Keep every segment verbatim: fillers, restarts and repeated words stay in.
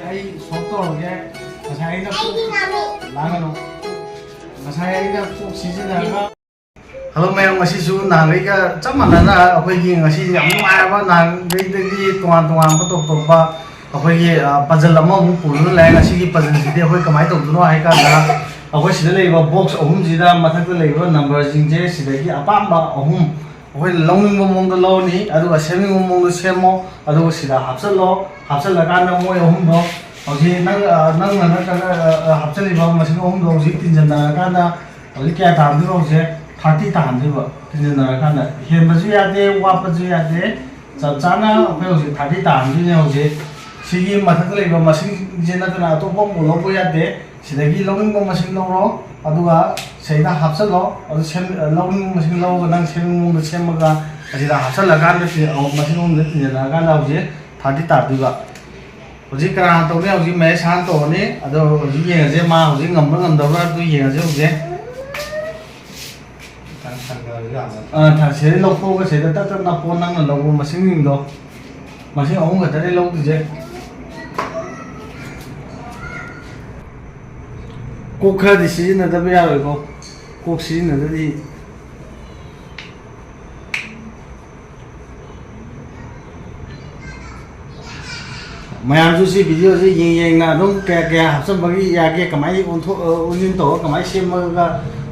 ꯑꯩ ꯁꯣꯞ ꯇꯧꯔꯒꯦ꯫ ꯉꯁꯥꯏ ꯑꯩꯅ ꯀꯣꯛ, ꯂꯥꯡꯒꯅꯨ꯫ ꯉꯁꯥꯏ ꯑꯩꯅ ꯀꯣꯛ ꯁꯤꯖꯤꯟꯅꯔꯒ꯫ ꯍꯜꯂꯣ ꯃꯌꯥꯝ, ꯉꯁꯤꯁꯨ ꯅꯍꯥꯟꯈꯩꯒ ꯆꯞ ꯃꯥꯟꯅꯅ ꯑꯩꯈꯣꯏꯒꯤ ꯉꯁꯤꯁꯦ ꯌꯥꯝ ꯅꯨꯡꯉꯥꯏꯔꯕ, ꯅꯍꯥꯟꯈꯩꯗꯒꯤ ꯇꯣꯉꯥꯟ ꯇꯣꯉꯥꯟꯕ ꯇꯣꯞ ꯇꯣꯞꯄ ꯑꯩꯈꯣꯏꯒꯤ, ꯑ, puzzle ꯑꯃꯃꯨꯛ ꯄꯨꯗꯨꯅ ꯂꯥꯛꯑꯦ꯫ ꯉꯁꯤꯒꯤ puzzleꯁꯤꯗꯤ ꯑꯩꯈꯣꯏ ꯀꯃꯥꯏꯅ ꯇꯧꯗꯣꯏꯅꯣ ꯍꯥꯏ ꯀꯥꯟꯗ, ꯑꯩꯈꯣꯏ ꯁꯤꯗ ꯂꯩꯔꯤꯕ box ꯑꯍꯨꯝꯁꯤꯗ ꯃꯊꯛꯇ ꯂꯩꯔꯤꯕ numberꯁꯤꯡꯁꯦ ꯁꯤꯗꯒꯤ ꯑꯄꯥꯝꯕ ꯑꯍꯨꯝ ꯑꯩꯈꯣꯏꯅ ꯂꯧꯅꯤꯡꯕ ꯃꯑꯣꯡꯗ ꯂꯧꯔꯅꯤ, ꯑꯗꯨꯒ ꯁꯦꯝꯅꯤꯡꯕ ꯃꯑꯣꯡꯗ ꯁꯦꯝꯃꯣ, ꯑꯗꯨꯒ ꯁꯤꯗ ꯍꯥꯞꯆꯜꯂꯣ꯫ ꯍꯥꯞꯆꯜꯂꯀꯥꯟꯗ ꯃꯣꯏ ꯑꯍꯨꯝꯗꯣ ꯍꯧꯖꯤꯛ ꯅꯪ, ꯑ, ꯅꯪꯅ ꯅꯠꯇ꯭ꯔꯒ, ꯑ, ꯑ, ꯍꯥꯞꯆꯜꯂꯤꯕ ꯃꯁꯤꯡ ꯑꯍꯨꯝꯗꯣ ꯍꯧꯖꯤꯛ ꯇꯤꯟꯁꯤꯟꯅꯔꯀꯥꯟꯗ ꯍꯧꯖꯤꯛ ꯀꯌꯥ ꯇꯥꯍꯟꯗꯣꯏꯕ? ꯍꯧꯖꯤꯛ thirty ꯇꯥꯍꯟꯗꯣꯏꯕ꯫ ꯇꯤꯟꯁꯤꯟꯅꯔꯀꯥꯟꯗ ꯍꯦꯟꯕꯁꯨ ꯌꯥꯗꯦ, ꯋꯥꯠꯄꯁꯨ ꯌꯥꯗꯦ, ꯆꯞ ꯆꯥꯅ ꯑꯩꯈꯣꯏ ꯍꯧꯖꯤꯛ thirty ꯇꯥꯍꯟꯗꯣꯏꯅꯦ꯫ ꯍꯧꯖꯤꯛ ꯁꯤꯒꯤ ꯃꯊꯛꯇ ꯂꯩꯕ ꯃꯁꯤꯡꯁꯦ ꯅꯠꯇꯅ ꯑꯇꯣꯞꯄ ꯑꯃꯐꯥꯎ ꯂꯧꯕ ꯌꯥꯗꯦ꯫ ꯁꯤꯗꯒꯤ ꯂꯧꯅꯤꯡꯕ ꯃꯁꯤꯡ ꯂꯧꯔꯣ, ꯑꯗꯨꯒ ꯁꯤꯗ ꯍꯥꯞꯆꯜꯂꯣ꯫ ꯑꯗꯨ ꯁꯦꯝ-, ꯂꯧꯅꯤꯡꯕ ꯃꯁꯤꯡ ꯂꯧꯔꯒ ꯅꯪ ꯁꯦꯝꯅꯤꯡꯕ ꯃꯑꯣꯡꯗ ꯁꯦꯝꯃꯒ ꯑꯁꯤꯗ ꯍꯥꯞꯆꯜꯂꯀꯥꯟꯗ ꯁꯤ ꯑꯃꯨꯛ ꯃꯁꯤꯡ ꯑꯍꯨꯝꯗ ꯇꯤꯟꯁꯤꯜꯂꯛꯑꯀꯥꯟꯗ ꯍꯧꯖꯤꯛ thirty ꯇꯥꯗꯣꯏꯕ꯫ ꯍꯧꯖꯤꯛ ꯀꯅꯥ ꯇꯧꯅꯤ? ꯍꯧꯖꯤꯛ ꯃꯍꯦꯁ ꯍꯥꯟꯅ ꯇꯧꯔꯅꯤ꯫ ꯑꯗꯣ ꯍꯧꯖꯤꯛ ꯌꯦꯡꯉꯁꯦ, ꯃꯥ ꯍꯧꯖꯤꯛ ꯉꯝꯕ꯭ꯔꯥ ꯉꯝꯗꯕ꯭ꯔꯥ, ꯑꯗꯨ ꯌꯦꯡꯉꯁꯦ ꯍꯧꯖꯤꯛ꯫ ꯊꯥꯡ ꯁꯪꯒ ꯌꯥꯝꯅ꯫ ꯑꯥ, ꯊꯥꯡ ꯁꯤꯗꯩ ꯂꯧꯊꯣꯛꯑꯒ ꯁꯤꯗ ꯇꯛ ꯇꯛ ꯅꯞꯄꯣ, ꯅꯪꯅ ꯂꯧꯕ ꯃꯁꯤꯡꯁꯤꯡꯗꯣ꯫ ꯃꯁꯤꯡ ꯑꯍꯨꯝ ꯈꯛꯇꯅꯦ ꯂꯧꯗꯣꯏꯁꯦ꯫ ꯀꯣꯛ ꯈꯔꯗꯤ ꯁꯤꯖꯤꯟꯅꯗꯕ ꯌꯥꯔꯣꯏꯀꯣ꯫ ꯀꯣꯛ ꯁꯤꯖꯤꯟꯅꯗ꯭ꯔꯗꯤ꯫ ꯃꯌꯥꯝꯁꯨ ꯁꯤ videoꯁꯦ ꯌꯦꯡ ꯌꯦꯡꯅ ꯑꯗꯨꯝ ꯀꯌꯥ ꯀꯌꯥ ꯍꯥꯞꯆꯤꯟꯕꯒꯤ ꯌꯥꯒꯦ, ꯀꯃꯥꯏꯅ ꯑꯣꯟꯊꯣꯛ-, ꯑ, ꯑꯣꯟꯁꯤꯟ ꯇꯧꯔꯒ ꯀꯃꯥꯏꯅ ꯁꯦꯝꯃꯒ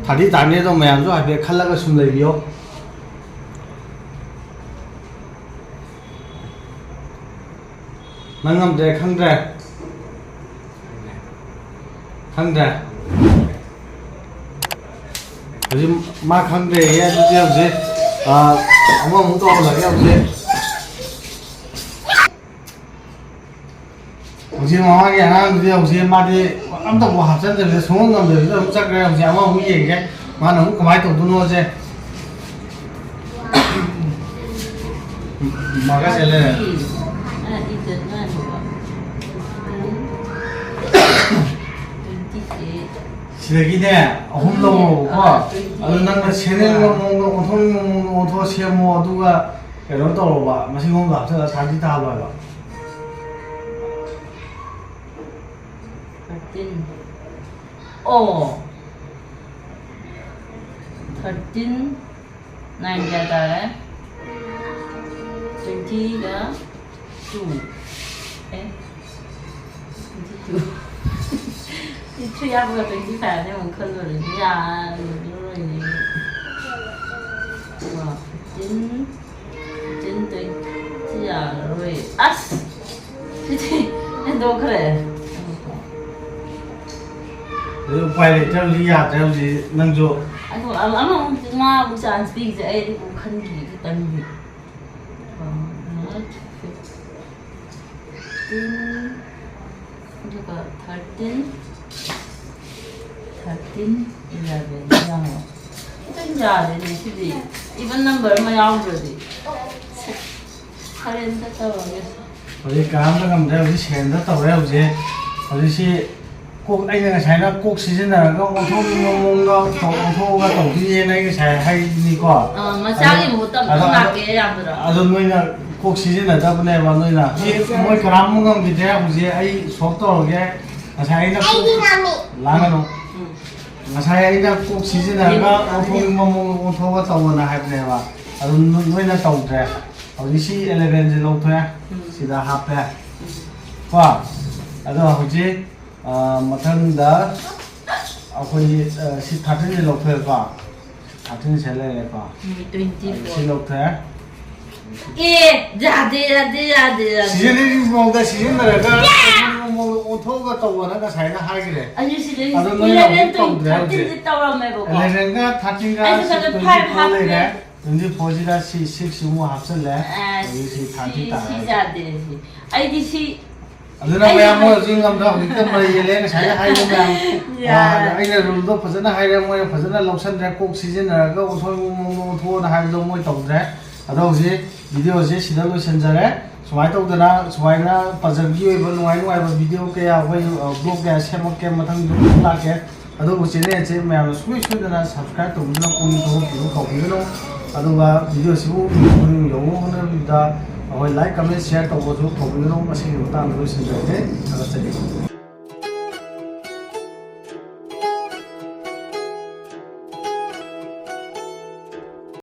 thirty ꯇꯥꯅꯤ, ꯑꯗꯣ ꯃꯌꯥꯝꯁꯨ ꯍꯥꯏꯐꯦꯠ ꯈꯜꯂꯒ ꯁꯨꯝ ꯂꯩꯕꯤꯌꯣ꯫ ꯅꯪ ꯉꯝꯗ꯭ꯔꯦ, ꯈꯪꯗ꯭ꯔꯦ? ꯈꯪꯗ꯭ꯔꯦ? ꯍꯧꯖꯤꯛ ꯃꯥ ꯈꯪꯗ꯭ꯔꯦꯌꯦ꯫ ꯑꯗꯨꯗꯤ ꯍꯧꯖꯤꯛ, ꯑ, ꯑꯃꯃꯨꯛ ꯇꯧꯍꯜꯂꯒꯦ ꯍꯧꯖꯤꯛ꯫ ꯍꯧꯖꯤꯛ ꯃꯃꯥꯒꯤ ꯑꯉꯥꯡꯗꯨꯗꯤ ꯍꯧꯖꯤꯛ ꯃꯥꯗꯤ ꯑꯝꯇꯕꯨ ꯍꯥꯞꯆꯤꯟꯗꯕꯤꯗ ꯁꯨꯡꯉꯝ ꯉꯝꯗꯕꯤꯗ ꯑꯗꯨꯝ ꯆꯠꯈ꯭ꯔꯦ꯫ ꯍꯧꯖꯤꯛ ꯑꯃꯃꯨꯛ ꯌꯦꯡꯒꯦ, ꯃꯥꯅ ꯑꯃꯨꯛ ꯀꯃꯥꯏꯅ ꯇꯧꯗꯣꯏꯅꯣꯁꯦ꯫ ꯃꯥꯒ ꯆꯦꯜꯂꯦ꯫ ꯁꯤꯗꯒꯤꯅꯦ ꯑꯍꯨꯝ ꯂꯧꯔꯣꯕꯀꯣ꯫ ꯑꯗꯨ ꯅꯪꯅ ꯁꯦꯝꯅꯤꯡꯕ ꯃꯑꯣꯡꯗ, ꯑꯣꯟꯊꯣꯛꯅꯤꯡꯕ ꯃꯑꯣꯡꯗ ꯑꯣꯟꯊꯣꯛꯑ ꯁꯦꯝꯃꯣ, ꯑꯗꯨꯒ ꯀꯩꯅꯣ ꯇꯧꯔꯣꯕ, ꯃꯁꯤꯡ ꯑꯍꯨꯝꯗꯣ ꯍꯥꯞꯆꯤꯜꯂꯒ thirty ꯇꯥꯍꯜꯂꯣ ꯍꯥꯏꯕ꯫ ꯇꯤꯟ꯫ ꯑꯣ꯫ ꯊꯥꯔꯇꯤꯟ꯫ ꯅꯥꯏꯟ ꯀꯌꯥ ꯇꯥꯔꯦ? ꯇ꯭ꯋꯦꯟꯇꯤꯒ ꯇꯨ꯫ ꯑꯦ? Twenty two. ꯁꯤ ꯊ꯭ꯔꯤ ꯍꯥꯞꯄꯒ ꯇ꯭ꯋꯦꯟꯇꯤ ꯐꯥꯏꯚꯅꯦ ꯑꯃꯨꯛ ꯈꯜꯂꯨꯔꯗꯤ ꯌꯥꯔꯔꯣꯏꯅꯦ꯫ ꯀꯣ, ꯐꯤꯐꯇꯤꯟ, ꯐꯤꯐꯇꯤꯟ, ꯇ꯭ꯋꯦꯟꯇꯤ ꯌꯥꯔꯔꯣꯏ꯫ ꯑꯁ! ꯁꯤꯗꯤ ꯍꯦꯟꯗꯣꯛꯈ꯭ꯔꯦ꯫ ꯑꯗꯨ ꯎꯄꯥꯏ ꯂꯩꯇ꯭ꯔꯦ, ꯍꯧꯖꯤꯛ ꯌꯥꯗ꯭ꯔꯦ, ꯍꯧꯖꯤꯛ ꯅꯪꯁꯨ꯫ ꯑꯗꯣ ꯑꯃ-, ꯑꯃꯃꯨꯛ ꯃꯥꯕꯨ ꯆꯥꯟꯁ ꯄꯤꯈꯤꯁꯦ, ꯑꯩ ꯑꯗꯨꯕꯨ ꯈꯟꯈꯤꯒꯦ ꯈꯤꯇꯪꯗꯤ꯫ ꯐꯤꯐꯇꯤꯟ, ꯑꯗꯨꯒ ꯊꯥꯔꯇꯤꯟ, ꯊꯥꯔꯇꯤꯟ, ꯏꯂꯦꯚꯦꯟ ꯌꯥꯝꯃꯣ꯫ ꯈꯤꯇꯪ ꯌꯥꯗꯦꯅꯦ ꯁꯤꯗꯤ꯫ ꯏꯚꯟ ꯅꯝꯕꯔ ꯑꯃ ꯌꯥꯎꯗ꯭ꯔꯗꯤ꯫ ꯁꯦ, ꯁꯔꯦꯟꯗꯔ ꯇꯧꯔꯒꯦ꯫ ꯍꯧꯖꯤꯛ ꯀꯅꯥꯝꯇ ꯉꯝꯗ꯭ꯔꯦ, ꯍꯧꯖꯤꯛ ꯁꯔꯦꯟꯗꯔ ꯇꯧꯔꯦ꯫ ꯍꯧꯖꯤꯛ, ꯍꯧꯖꯤꯛꯁꯤ ꯀꯣꯛ, ꯑꯩꯅ ꯉꯁꯥꯏꯅ ꯀꯣꯛ ꯁꯤꯖꯤꯟꯅꯔꯒ ꯑꯣꯟꯊꯣꯛꯅꯤꯡꯕ ꯃꯑꯣꯡꯗ ꯇꯧ-, ꯑꯣꯟꯊꯣꯛꯑꯒ ꯇꯧꯗꯣꯏꯅꯦꯅ ꯑꯩ ꯉꯁꯥꯏ ꯍꯥꯏꯅꯤꯀꯣ꯫ ꯑꯥ, ꯃꯆꯥꯒꯤ ꯑꯗꯣ, ꯃꯍꯨꯠꯇ ꯑꯗꯣ, ꯑꯃꯨꯛꯇꯪ ꯑꯗꯣ, ꯂꯥꯛꯀꯦ ꯌꯥꯕꯗꯨꯔꯣ? ꯑꯗꯣ ꯅꯣꯏꯅ ꯀꯣꯛ ꯁꯤꯖꯤꯟꯅꯗꯕꯅꯦꯕ ꯅꯣꯏꯅ꯫ ꯁꯤ ꯃꯣꯏ ꯀꯅꯥꯝ ꯉꯝꯈꯤꯗ꯭ꯔꯦ꯫ ꯍꯧꯖꯤꯛ ꯑꯩ ꯁꯣꯜꯕ ꯇꯧꯔꯒꯦ꯫ ꯉꯁꯥꯏ ꯑꯩꯅ ꯀꯣꯛ, ꯑꯩꯗꯤ ꯉꯝꯃꯤ꯫ ꯂꯥꯡꯒꯅꯨ꯫ ꯎꯝ꯫ ꯉꯁꯥꯏ ꯑꯩꯅ ꯀꯣꯛ ꯁꯤꯖꯤꯟꯅꯔꯒ ꯌꯦꯡꯉꯣ, ꯑꯣꯟꯊꯣꯛꯅꯤꯡꯕ ꯃꯑꯣꯡꯗ ꯑꯣꯟꯊꯣꯛꯑꯒ ꯇꯧꯑꯣꯅ ꯍꯥꯏꯕꯅꯦꯕ꯫ ꯑꯗꯨ ꯅꯣ-, ꯅꯣꯏꯅ ꯇꯧꯗ꯭ꯔꯦ꯫ ꯍꯧꯖꯤꯛ ꯁꯤ ꯏꯂꯦꯚꯦꯟꯁꯦ ꯂꯧꯊꯣꯛꯑꯦ꯫ ꯎꯝ꯫ ꯁꯤꯗ ꯍꯥꯞꯄꯦ꯫ ꯎꯝ꯫ ꯀꯣ? ꯑꯗꯣ ꯍꯧꯖꯤꯛ, ꯑ, ꯃꯊꯪꯗ ꯑꯩꯈꯣꯏꯒꯤ, ꯑ, ꯁꯤ ꯊꯥꯔꯇꯤꯟꯁꯦ ꯂꯧꯊꯣꯛꯑꯦꯀꯣ꯫ ꯊꯥꯔꯇꯤꯟꯁꯦ ꯂꯩꯔꯦꯀꯣ꯫ ꯎꯝ, ꯇ꯭ꯋꯦꯟꯇꯤ ꯐꯣꯔ꯫ ꯑꯗꯨ ꯁꯤ ꯂꯧꯊꯣꯛꯑꯦ꯫ ꯑꯦ, ꯌꯥꯗꯦ, ꯌꯥꯗꯦ, ꯌꯥꯗꯦ, ꯌꯥꯗꯦ꯫ ꯁꯤꯖꯤꯟꯅꯔꯤꯕ ꯃꯑꯣꯡꯗ ꯁꯤꯖꯤꯟꯅꯔꯒ ꯌꯥ! ꯑꯣꯟꯊꯣꯛꯅꯤꯡꯕ ꯃꯑꯣꯡꯗ ꯑꯣꯟꯊꯣꯛꯑꯒ ꯇꯧꯑꯣꯅ ꯉꯁꯥꯏꯅ ꯍꯥꯏꯈ꯭ꯔꯦ꯫ ꯑꯩꯁꯨ ꯁꯤꯗꯩ ꯑꯗꯣ ꯅꯣꯏꯅ ꯏꯂꯦꯚꯦꯟ, ꯑꯃꯨꯛ ꯇꯧꯗ꯭ꯔꯦ ꯍꯧꯖꯤꯛ꯫ ꯊꯥꯔꯇꯤꯟꯁꯦ ꯇꯧꯔꯝꯃꯦꯕꯀꯣ꯫ ꯏꯂꯦꯚꯦꯟꯒ ꯊꯥꯔꯇꯤꯟꯒ ꯑꯩꯁꯨ ꯁꯤꯛꯁ ꯈꯛꯇ ꯇ꯭ꯋꯦꯟꯇꯤ ꯐꯥꯏꯚ ꯐꯣꯔ ꯂꯩꯔꯦ꯫ ꯍꯥꯞꯄꯦ꯫ ꯇ꯭ꯋꯦꯟꯇꯤ ꯐꯣꯔꯁꯤꯗ ꯁꯤ ꯁꯤꯛꯁ ꯑꯃꯨꯛ ꯍꯥꯞꯆꯜꯂꯦ꯫ ꯑ, ꯑꯗꯒꯤ ꯁꯤ ꯁꯤ, ꯊꯥꯔꯇꯤ ꯁꯤ ꯇꯥꯔꯦ ꯍꯧꯖꯤꯛ꯫ ꯌꯥꯗꯦ ꯁꯤ꯫ ꯑꯗꯨꯅ ꯑꯩꯁꯨ ꯃꯌꯥꯝ ꯈꯛ-, ꯃꯣꯏ ꯍꯧꯖꯤꯛ ꯉꯝꯗ ꯍꯧꯖꯤꯛꯇ ꯃꯔꯩ ꯌꯦꯠꯂꯦ ꯉꯁꯥꯏꯅ ꯍꯥꯏꯕ ꯃꯌꯥꯝ꯫ ꯌꯥꯔꯦ꯫ ꯑ, ꯑꯩꯅ ꯔꯨꯜꯗꯣ ꯐꯖꯅ ꯍꯥꯏꯔꯦ, ꯃꯣꯏꯅ ꯐꯖꯅ ꯂꯧꯁꯟꯗ꯭ꯔꯦ, ꯀꯣꯛ ꯁꯤꯖꯤꯟꯅꯔꯒ ꯑꯣꯟꯊꯣꯛꯅꯤꯡꯕ ꯃꯑꯣꯡꯗ ꯑꯣꯟꯊꯣꯛꯑꯣꯅ ꯍꯥꯏꯕꯗꯣ ꯃꯣꯏ ꯇꯧꯗ꯭ꯔꯦ꯫ ꯑꯗꯣ ꯍꯧꯖꯤꯛ ꯚꯤꯗꯤꯑꯣꯁꯦ ꯁꯤꯗ ꯂꯣꯏꯁꯤꯟꯖꯔꯦ꯫ ꯁꯨꯃꯥꯏꯅ ꯇꯧꯗꯅ, ꯁꯨꯃꯥꯏꯅ ꯄꯖꯜꯒꯤ ꯑꯣꯏꯕ ꯅꯨꯡꯉꯥꯏ ꯅꯨꯡꯉꯥꯏꯕ ꯚꯤꯗꯤꯑꯣ ꯀꯌꯥ ꯑꯩꯈꯣꯏ, ꯑ, ꯕ꯭ꯂꯣꯒ ꯀꯌꯥ ꯁꯦꯝꯃꯛꯀꯦ ꯃꯊꯪꯗ ꯑꯗꯨꯝ ꯂꯥꯛꯀꯦ꯫ ꯑꯗꯨꯕꯨ ꯆꯦꯅꯦꯜꯁꯦ ꯃꯌꯥꯝꯅ ꯁꯨꯡꯁꯣꯏ ꯁꯣꯏꯗꯅ ꯁꯕꯁꯀ꯭ꯔꯥꯏꯕ ꯇꯧꯕꯤꯗꯨꯅ ꯄꯨꯛꯅꯤꯡ ꯊꯧꯒꯠꯄꯤꯌꯨ ꯀꯥꯎꯕꯤꯒꯅꯨ꯫ ꯑꯗꯨꯒ ꯚꯤꯗꯤꯑꯣꯁꯤꯕꯨ ꯄꯨꯛꯅꯤꯡ ꯌꯧꯅꯕ ꯍꯣꯠꯅꯕꯤꯕꯗ ꯑꯩꯈꯣꯏ ꯂꯥꯏꯛ, ꯀꯃꯦꯟ, ꯁꯤꯌꯔ ꯇꯧꯕꯁꯨ ꯀꯥꯎꯕꯤꯒꯅꯨ꯫ ꯃꯁꯤꯒꯤ ꯃꯇꯥꯡꯗ ꯂꯣꯏꯁꯤꯟꯖꯔꯒꯦ꯫ ꯊꯥꯒꯠꯆꯔꯤ꯫